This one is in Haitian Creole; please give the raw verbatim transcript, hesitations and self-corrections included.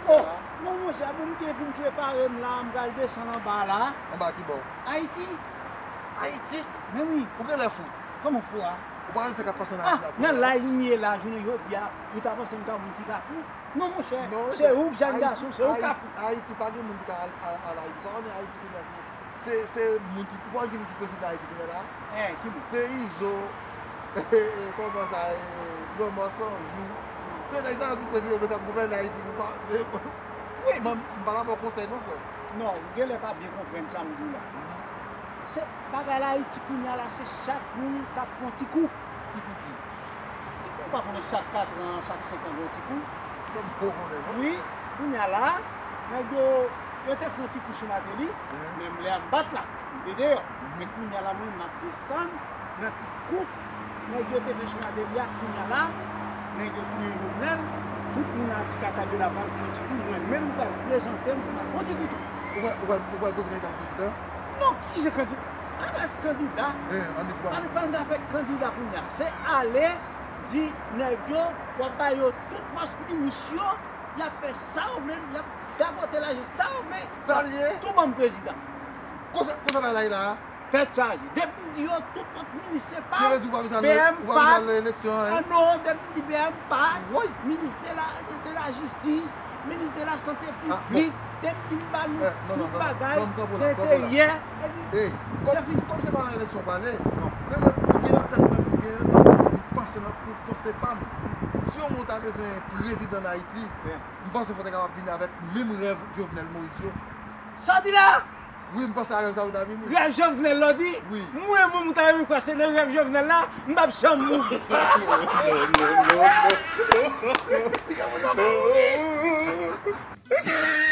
Oh, non, monchè, bon, m gen pou m prepare m la, m pral desann anba la. Anba ki bò? Ayiti. Ayiti? Men wi. Ou genlè fou. Kòman fou a? Ou pa wè sa k ap pase ann Ayiti la? Ah, nan lay m ye la, jounen jodi a, ou ta panse m ta yon moun ki ka fou? Non, monchè, se ou k jèn gason, se ou k ka fou. Ayiti, pa gen moun ki ka al, al, al Ayiti. Ou pa konnen Ayiti kounye a, se Se, se moun ki, ou pa wè ki moun ki prezidan Ayiti kounye a la? Eh, ki moun? Se Izo, kòman sa, eh, Granma Sanjou. Se nèg sa yo ki prezidan yo k ap gouvène Ayiti. Ou pa, se, wi, m, m pa la ba w konsèy non, frè. Non, ou genlè pa byen konprann sa m di w la. Se bagay la, Ayiti kounye a la, se chak moun k ap fè yon ti kou. Ti kou ki? Ti kou, ou pa konnen chak katran, chak senkan gen yon ti kou? Mwen m poko konnen non. Wi, kounye a la, nèg yo, yo te fè yon ti kou sou Martelly, menm lè a m bat la, m te deyò. Men kounye a la, mwen, m ap desann nan ti kou nèg yo te fè sou Martelly a, kounye a la, nèg yo touye Jovenel, tout moun nan Ti Katab yo la pral fè yon ti kou, mwen menm m pral prezante m pou m al fè yon ti kou tou. Ou pral, ou pral, ou pral poze kandida pou prezidan? Non, ki jan kandida? Kandida, kandida. Eh, annik pa. Pa, pa n ka fè kandida kounye a. Se ale di nèg yo, w ap ba yo tout pòs minis yo, y ap fè sa yo vle, y ap gagote lajan sa yo vle, y ap tou ban m prezidan. Konsa, konsa bagay la ye la a? Tèt chaje. Depi m di yo tout lòt minis se pa B M pa. Ah non, depi m di B M pa, minis de la, de, de la jistis, minis de la sante piblik, depi m ba nou tout bagay, enteryè, epi se fini. Kòm se pa nan eleksyon pale, men mwen, gen lòt sa mwen, gen lòt sa mwen panse nan, pou panse pa m. Si yon moun ta bezwen prezidan nan Ayiti, m panse fò te kapab vini avèk menm rèv Jovenel Moïse yo. Sa w di la? Wi, m panse a rèv sa pou ta vini. Rèv Jovenel la w di? Wi. Mwen menm ou ta renmen kwè se nan rèv Jovenel la, m p ap janm mouri. Non, non, non, non.